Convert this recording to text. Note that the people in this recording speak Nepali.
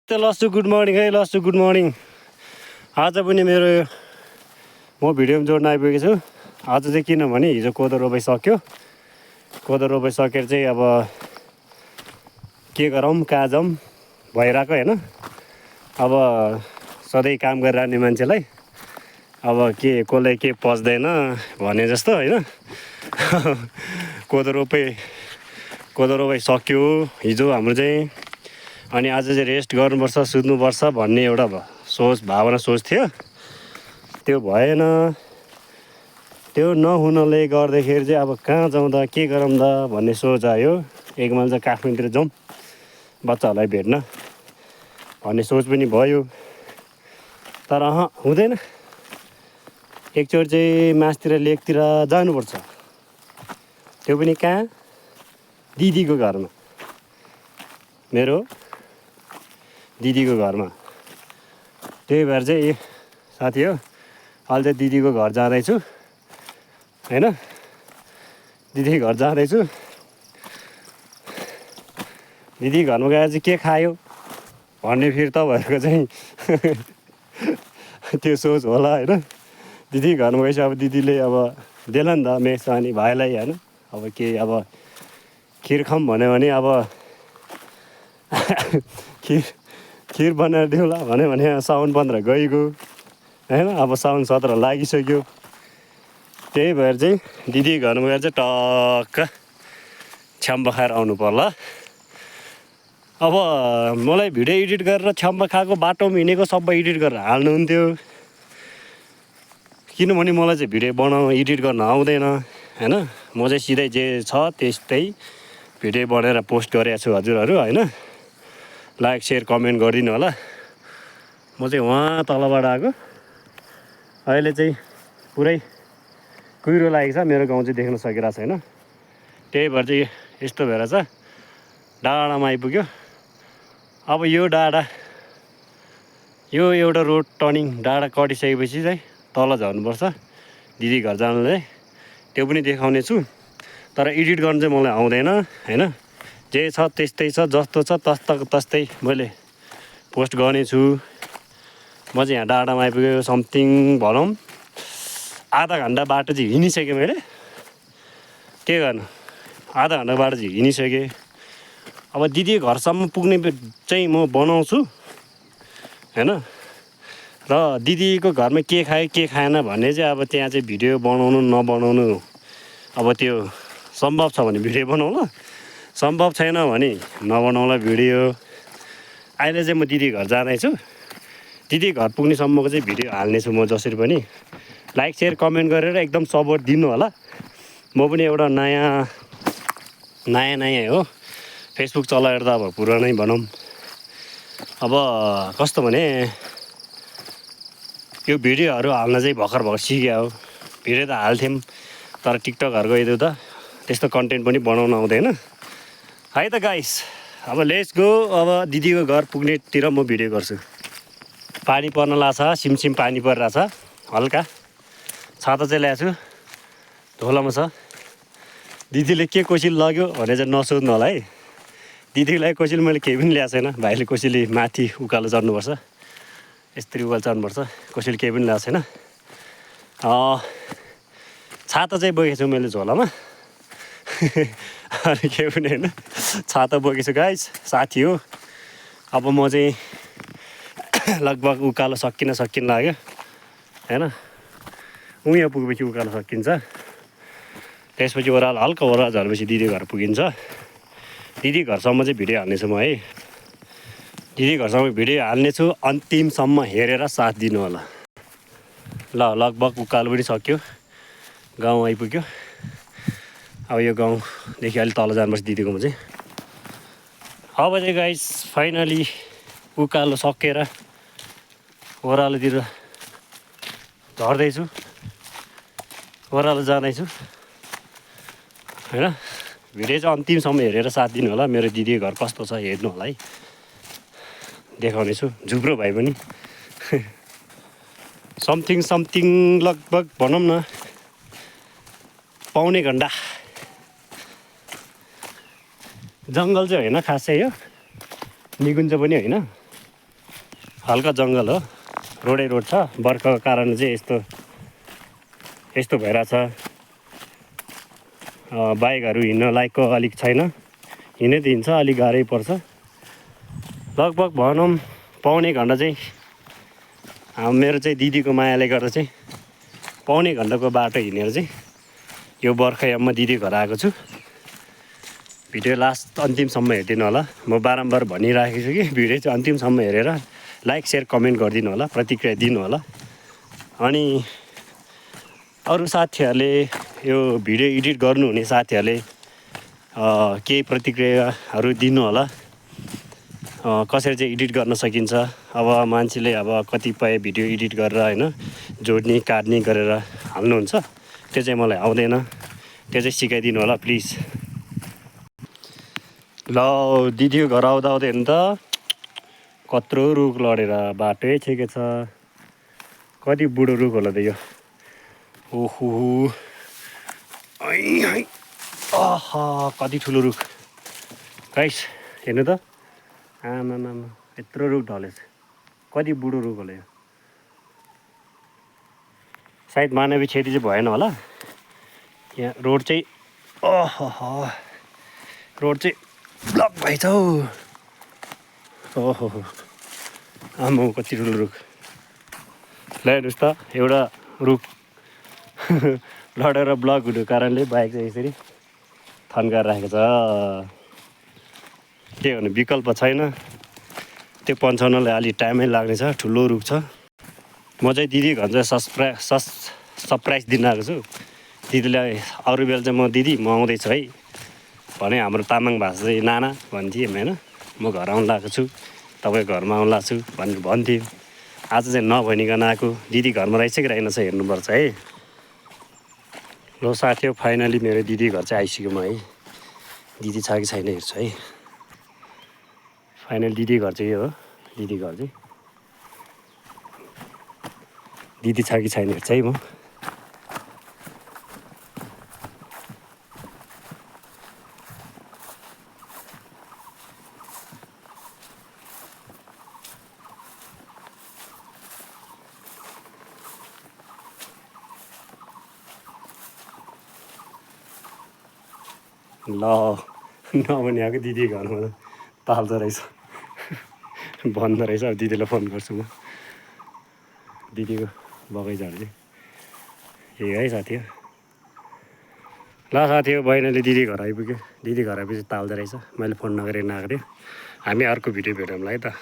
लस्सु गुड मर्निङ है लस्सु गुड मर्निङ। आज पनि मेरो म भिडियोमा जोड्न आइपुगेको छु। आज चाहिँ किनभने हिजो कोदो रोपाइ सक्यो। कोदो रोपाइ सकेर चाहिँ अब के गरौँ कहाँ जाउँ भइरहेको होइन। अब सधैँ काम गरिरहने मान्छेलाई अब के कसलाई के पच्दैन भने जस्तो होइन। कोदो रोपाइ सक्यो हिजो हाम्रो चाहिँ। अनि आज चाहिँ रेस्ट गर्नुपर्छ सुत्नुपर्छ भन्ने एउटा भावना सोच थियो। त्यो भएन। त्यो नहुनले गर्दाखेरि चाहिँ अब कहाँ जाउँ त के गरौँ त भन्ने सोच आयो। एक माल चाहिँ काठमाडौँतिर जाउँ बच्चाहरूलाई भेट्न भन्ने सोच पनि भयो। तर हुँदैन। एकचोटि चाहिँ मासतिर लेकतिर जानुपर्छ। त्यो पनि कहाँ? दिदीको घरमा। मेरो दिदीको घरमा। त्यही भएर चाहिँ साथी हो अहिले चाहिँ दिदीको घर जाँदैछु होइन। दिदीको घर जाँदैछु। दिदी घरमा गएर चाहिँ के खायो भन्ने फेरि तपाईँहरूको चाहिँ त्यो सोच होला होइन। दिदी घरमा गएपछि अब दिदीले अब देला नि त मेस अनि भाइलाई होइन। अब के अब खिर खाऊँ भन्यो भने अब खिर बनाएर दिउँला भने साउन 15 गइगयो होइन। अब साउन 17 लागिसक्यो। त्यही भएर चाहिँ दिदी घरमा गएर चाहिँ टक्क छ्याम्बा खाएर आउनु पर्ला। अब मलाई भिडियो एडिट गरेर छ्याम्बा खाएको बाटोमा हिँडेको सबै एडिट गरेर हाल्नुहुन्थ्यो। किनभने मलाई चाहिँ भिडियो एडिट गर्न आउँदैन होइन। म चाहिँ सिधै जे छ त्यस्तै भिडियो बनाएर पोस्ट गरेको छु हजुरहरू होइन। लाइक सेयर कमेन्ट गरिदिनु होला। म चाहिँ वहाँ तलबाट आएको। अहिले चाहिँ पुरै कुहिरो लागेको छ। मेरो गाउँ चाहिँ देख्न सकिरहेको छैन। त्यही भएर चाहिँ यस्तो भएर छ डाँडामा आइपुग्यो। अब यो डाँडा यो एउटा रोड टर्निङ डाँडा कटिसकेपछि चाहिँ तल झर्नुपर्छ दिदी घर जानलाई। त्यो पनि देखाउने छु। तर एडिट गर्नु चाहिँ मलाई आउँदैन होइन। जे छ त्यस्तै छ जस्तो छ तस्तै मैले पोस्ट गर्नेछु। म चाहिँ यहाँ डाँडामा आइपुगेको समथिङ भनौँ आधा घन्टा बाटो चाहिँ हिँडिसकेँ मैले। के गर्नु आधा घन्टा बाटो चाहिँ हिँडिसकेँ। अब दिदी घरसम्म पुग्ने चाहिँ म बनाउँछु होइन। र दिदीको घरमा के खायो के खाएन भन्ने चाहिँ अब त्यहाँ चाहिँ भिडियो बनाउनु नबनाउनु अब त्यो सम्भव छ भने भिडियो बनाउला सम्भव छैन भने नबनाउला भिडियो। अहिले चाहिँ म दिदी घर जाँदैछु। दिदी घर पुग्नेसम्मको चाहिँ भिडियो हाल्नेछु म जसरी पनि। लाइक सेयर कमेन्ट गरेर एकदम सपोर्ट दिनु होला। म पनि एउटा नयाँ हो। फेसबुक चलाएर त अब पुरानै भनौँ। अब कस्तो भने यो भिडियोहरू हाल्न चाहिँ भर्खर सिक्या हो। भिडियो त हाल्थ्यौँ तर टिकटकहरूको यदि त त्यस्तो कन्टेन्ट पनि बनाउन आउँदैन है त गाइस। अब लेट्स गो। अब दिदीको घर पुग्नेतिर म भिडियो गर्छु। पानी पर्न लाग्छ सिमसिम पानी परिरहेछ हल्का। छाता चाहिँ ल्याएको छु धोलामा छ। दिदीले के कोसिल लग्यो भने चाहिँ नसोध्नु होला है। दिदीलाई कोसिल मैले केही पनि ल्याएको छैन। भाइले कोसिली माथि उकालो चढ्नुपर्छ यस्तरी उकालो चढ्नुपर्छ। कोसिल केही पनि ल्याएको छैन। छाता चाहिँ बोकेको छु मैले झोलामा। अनि केही पनि होइन छाता बोकेको छु गाइस साथी हो। अब म चाहिँ लगभग उकालो सकिन लाग्यो होइन। उयो पुगेपछि उकालो सकिन्छ। त्यसपछि हल्का ओह्रालो झरेपछि दिदी घर पुगिन्छ। दिदी घरसम्म चाहिँ भिडियो हाल्नेछु म है। दिदी घरसम्म भिडियो हाल्नेछु। अन्तिमसम्म हेरेर साथ दिनु होला। ल लगभग उकालो पनि सक्यो। गाउँ आइपुग्यो। अब यो गाउँदेखि अलिक तल जानुपर्छ दिदीकोमा चाहिँ। अब चाहिँ गाइस फाइनली उकालो सकेर ओह्रालोतिर झर्दैछु। ओह्रालो जाँदैछु होइन। भिडियो चाहिँ अन्तिमसम्म हेरेर साथ दिनु होला। मेरो दिदीको घर कस्तो छ हेर्नु होला है। देखाउने छु झुप्रो भाइ पनि समथिङ लगभग भनौँ न पौने घन्टा। जङ्गल चाहिँ होइन खासै यो निकुञ्ज पनि होइन। हल्का जङ्गल हो, रोडै रोड छ। बर्खाको कारणले चाहिँ यस्तो भइरहेछ। बाइकहरू हिँड्न लायकको अलिक छैन, हिँड्नै दिन्छ अलिक गाह्रै पर्छ। लगभग भनौँ पौने घन्टा चाहिँ मेरो चाहिँ दिदीको मायाले गर्दा चाहिँ पौने घन्टाको बाटो हिँडेर चाहिँ यो बर्खायाममा दिदी घर आएको छु। भिडियो लास्ट अन्तिमसम्म हेरिदिनु होला। म बारम्बार भनिराखेको छु कि भिडियो चाहिँ अन्तिमसम्म हेरेर लाइक सेयर कमेन्ट गरिदिनु होला, प्रतिक्रिया दिनु होला। अनि अरू साथीहरूले यो भिडियो एडिट गर्नुहुने साथीहरूले केही प्रतिक्रियाहरू दिनु होला। कसरी चाहिँ एडिट गर्न सकिन्छ। अब मान्छेले अब कतिपय भिडियो एडिट गरेर होइन जोड्ने काट्ने गरेर हाल्नुहुन्छ, त्यो चाहिँ मलाई आउँदैन। त्यो चाहिँ सिकाइदिनु होला प्लिज। ल दिदीको घर आउँदा आउँदै हेर्नु त कत्रो रुख लडेर बाटै छेकेछ। कति बुढो रुख होला त यो। ओहो आहा कति ठुलो रुख गाइस, हेर्नु त। आमामा यत्रो रुख ढलेछ। कति बुढो रुख होला यो। सायद मानवी क्षति चाहिँ भएन होला। यहाँ रोड चाहिँ रोड चाहिँ ब्लक भएछ हौ। ओहो आमा कति ठुलो रुख। ल हेर्नुहोस् त एउटा रुख लडेर ब्लक हुनुको कारणले बाइक चाहिँ यसरी थन्काएर राखेको छ। के भन्नु, विकल्प छैन। त्यो पन्छाउनलाई अलिक टाइमै लाग्नेछ, ठुलो रुख छ। म चाहिँ दिदी घर चाहिँ सरप्राइज दिन आएको छु। दिदीलाई अरू बेला चाहिँ म दिदी म आउँदैछु है भने हाम्रो तामाङ भाषा चाहिँ नाना भन्थेँ होइन। म घर आउनु लागेको छु, तपाईँको घरमा आउनु लाग्छु भनेर भन्थेँ। आज चाहिँ नभनिकन आएको। दिदी घरमा रहेछ कि रहेनछ हेर्नुपर्छ है। ल साथी हो, फाइनली मेरो दिदी घर चाहिँ आइसक्यो म है। दिदी छ कि छैन हेर्छु है। फाइनल दिदी घर चाहिँ यो हो। दिदी घर चाहिँ दिदी छ कि छैन हेर्छु है म। ल नभनिआएको दिदी घरमा पाल्दो रहेछ भन्दो रहेछ। अब दिदीलाई फोन गर्छु म। दिदीको बगैँचाहरू चाहिँ यही है साथी हो। ल साथी हो, बहिनीले दिदी घर आइपुग्यो। दिदी घर आएपछि ताल्दो रहेछ। मैले फोन नगरी नगरेँ। हामी अर्को भिडियो भेटौँला है त।